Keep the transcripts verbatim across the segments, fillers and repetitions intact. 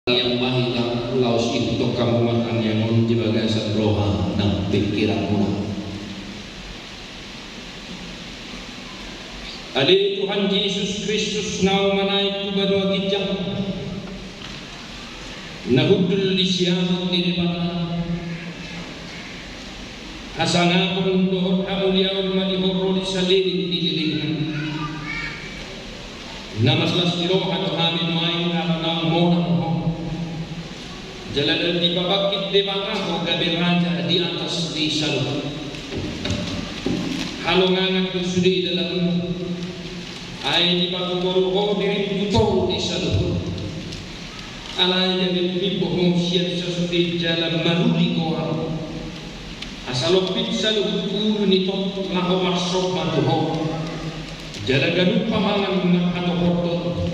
Yang mahita laos i tu hamu ma tangiang on di bagasan roha nang pingkiranmuna. Ale Tuhan Jesus Kristus, naung manaek tu banua ginjang, na hundul di siamun ni Debata, hasangapon dohot hamuliaon ma di ho ro di saleleng ni lelengna. Na marlas ni roha do hami nuaeng ala naung monang ho. Jala dipabangkit Debata ho gabe raja di atas ni saluhut. Halongangan do sude dalanmu. Ai dipatuparu ho dirim tu toru ni saluhut. Alai gabe tumimbo ho sian sasude jala maruli goarmu. Asa lompit saluhut ulu ni tondi laho marsomba tu ho. Jala ganup pamangan marhatopoton,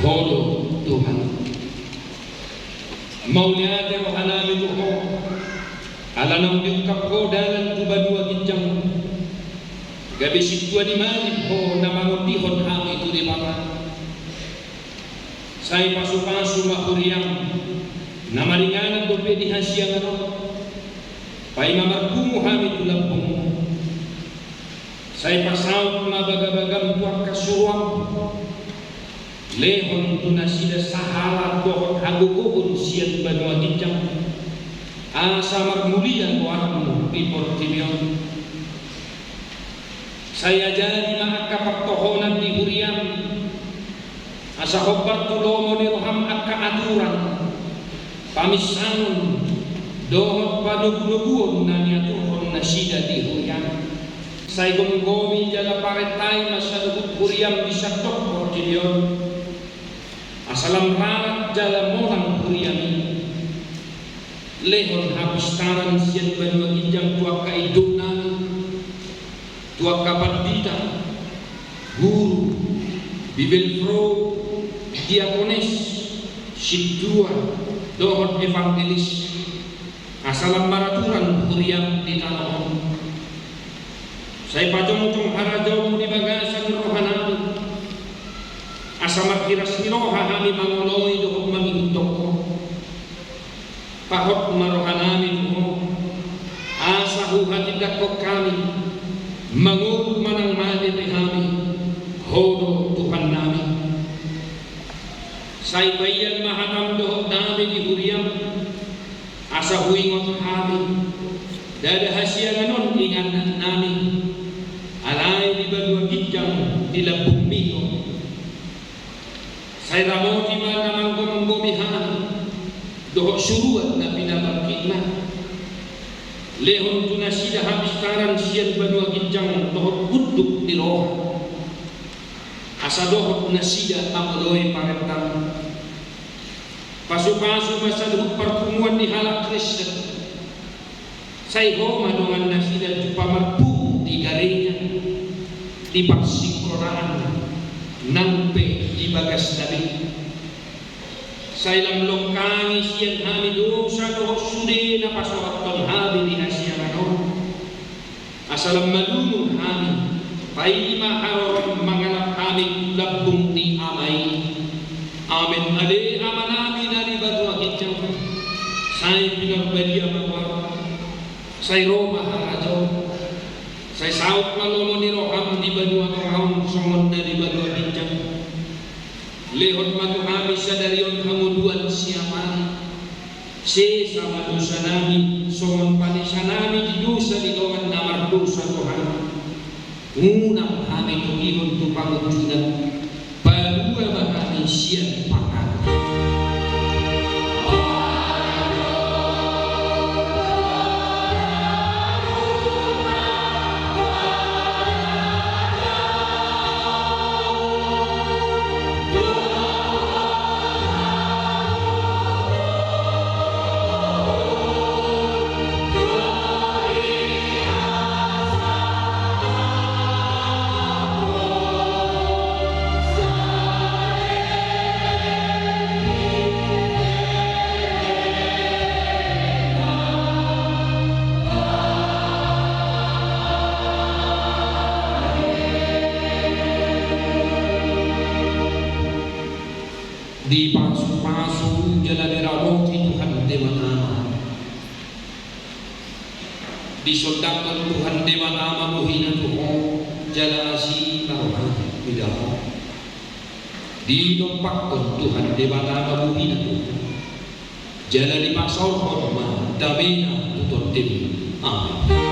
ho do Tuhan. Mauliate rohanami tu ho, ala naung diungkap ho dalan tu banua ginjang. Gabe sintua ni malim ho na mangondihon hami tu Debata. Sai pasupasu ma huriam, na maringanan dope di hasiangan on. Paima marpungu hami tu lambungmu. Sai pasaut ma bagabagam tu angka suruanmu. Lehon tu nasida sahala dohot hagogoon sian banua ginjang. Asa marmulia goarmu di portibi on. Sai ajari ma angka partohonan ni huriam, asa hombar tu lomo ni roham angka aturan, paminsangon, dohot panogunoguon na niaturhon nasida di huriam. Sai gomgomi jala parentai ma saluhut huriam di sandok portibi on. Asa lam rarat jala monang huriam i. Lehon hapistaran sian banua ginjang tu angka indongnami, tu angka pandita, guru, bibelvrouw, diakones, sintua, dohot evangelis. Asa lam maraturan huriam di tano on. Sai pajongjong harajaonmu di bagasan rohanami. Asa marhiras ni roha hami mangoloi dohot mangihuthon ho. Pahot ma rohanami tu ho. Asa huhatindangkon hami. Mangolu manang mate pe hami. Ho do Tuhannami. Sai paian ma hatam dohot dame di huriam. Asa huingot hami, ndada hasiangan on inganannami, alai di banua ginjang di lambungmi do. Sai ramoti ma na manggomgomi hami, dohot suruan na pinabangkitna. Lehon tu nasida hapistaran sian banua ginjang dohot unduk ni roha. Asa dohot nasida mangoloi parentam. Pasupasu ma saluhut parpunguan ni halak Kristen. Sai ho ma dongan nasida jumpa marpungu di gareja, di parsingkolaan, nang pe di bagas na be. Sai lam longkangi sian hami dosa dohot sude na pasohathon hami di hasiangan on. Asa lam malungun hami, paima harorom mangalap hami tu lambung ni Ama i. Amen. Ale Amanami na di banua ginjang, sai pinarbadia ma goarmu, sai ro ma harajaonmu, sai saut ma lomo ni roham di banua tonga on songon na di banua ginjang. Lehon ma tu hami sadari on hangoluan siapari. Sesa ma dosanami songon panesanami di dosa ni dongan na mardosa tu hami. Unang hami togihon tu pangunjunan. Palua ma hami sian pangago. Dipasupasu jala Disondangkon Tuhan Debata ma bohina tu ho, jala asi ma rohana mida ho. Dinompakkon Tuhan Debata ma bohina tu ho, jala dipasaorhon ma damena tu tondimi. Amen.